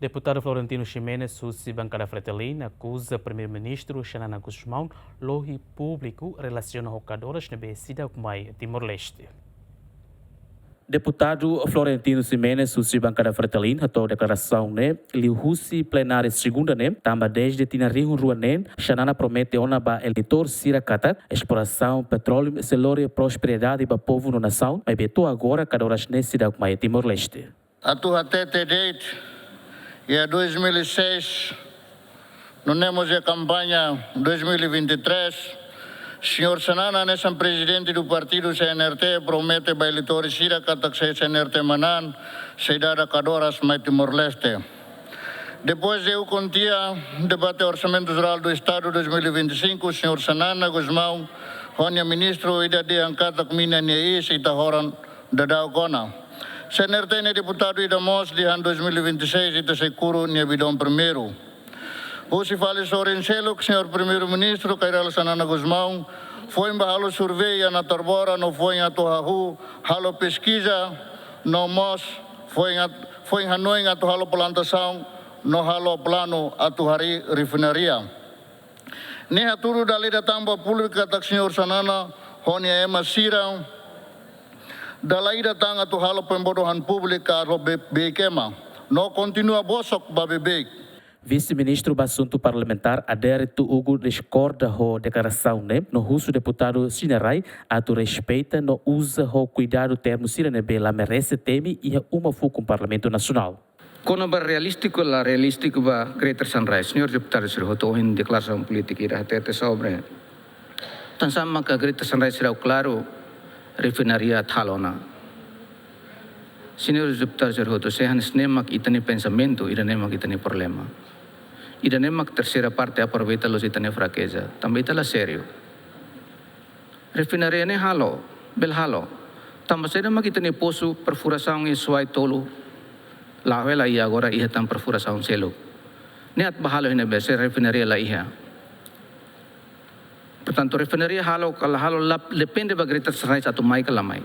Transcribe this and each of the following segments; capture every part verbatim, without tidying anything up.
Deputadu Florentino Ximenes, husi bankada Fretilin, akuza Primeiru-Ministru Xanana Gusmão lohi públiku relasiona ho kadoras ne'ebé seidauk mai Timor-Leste. Deputadu Florentino Ximenes, husi bankada Fretilin, hato'o deklarasaun ne'e liuhusi plenária segunda ne'e, tanba dezde tinan rihun rua neen, Xanana promete ona ba eleitór sira katak esplorasaun petróleu sei lori prosperidade ba povu no nasaun, maibé to'o agora kadoras ne'e seidauk mai Timor-Leste. Atu hatete de'it, iha dois mil e seis, no nemos iha kampaña dois mil e vinte e três, señór Xanana hanesan prezidente do partidu C N R T promete ba eleitór sira katak se C N R T manán, sei dada kadoras mai Timor-Leste. Depois de eu kontia debate Orsamentu Jerál do Estadu dois mil e vinte e cinco, señór Xanana Gusmão ho nia ministru ida dehan katak mina nia iis ita horan daudaun ona. C N R T nia deputadu ida mós dehan dois mil e vinte e seis ita sei kuru nia bidon primeiru. Husi fali sorin seluk, señór Primeiru-Ministru Kay Rala Xanana Gusmão foin ba halo survei iha Natarbora no foin atu hahú halo peskiza no mós foin at-, foin hanoin atu halo plantasaun no halo planu atu harii refinaria. Ne'e hatudu dala ida tan ba públiku katak señór Xanana ho nia ema sira dala ida tan atu halo pembodohan públiku ka halo be-, beik ema. No kontinua bosok ba beibeik. Vise-Ministru ba Asuntu Parlamentár Adérito Hugo diskorda ho deklarasaun ne'e, no husu deputadu sira-nia rai atu respeita no uza ho kuidadu termu sira ne'ebé la merese temi iha uma fukun Parlamentu Nasionál. Kona-ba realístiku la realístiku ba Greater Sunrise, señór deputadu sira hotu, ohin deklarasaun polítika ida hatete sobre tansá maka Greater Sunrise seidauk klaru refinaria atu halo ona. Señór deputadu sira hotu, se hanesan ne'e mak ita-nia pensamentu, ida-ne'e mak ita-nia problema. Ida-ne'e mak terseira parte aproveita loos ita-nia frakeza. Tanba ita la sériu. Refinaria ne'e halo, bele halo. Tanba saida mak ita-nia posu perfurasaun iha Suai tolu la'o hela, i agora iha tan perfurasaun seluk. Ne'e atu ba halo iha ne'ebé se refinaria la iha? Portantu, refinaria halo ka la halo la depende ba Greater Sunrise atu mai ka la mai.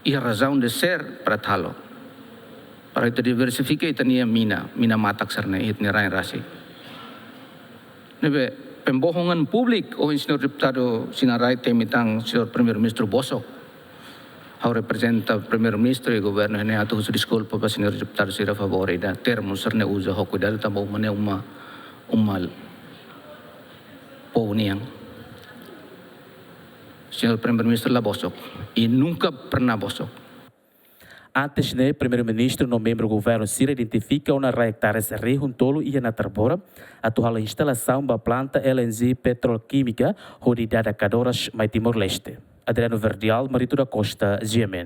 Iha razaun de ser para atu halo. Para ita diversifika ita-nia mina, mina matak sira-ne'e iha ita-nia rain rasik. Ne'ebé pembohongan públiku, ohin señór deputadu sira-nia rai temi tan señór Primeiru-Ministru bosok. Ha'u reprezenta Primeiru-Ministru i governu ne'e atu husu deskulpa ba señór deputadu sira favór ida termu sira-ne'e uza ho kuidadu tanba uma ne'e uma, uma povu nian. Señór Primeiru-Ministru la bosok i nunka pernah bosok. Antes ne'e, Primeiru-Ministru no membru governu sira identifika ona rai ektares rihun tolu iha Natarbora atu halo instalasaun ba planta L N G petrokímika hodi dada kadoras mai Timor-Leste. Adriano Verdial, Marito da Costa, G M N.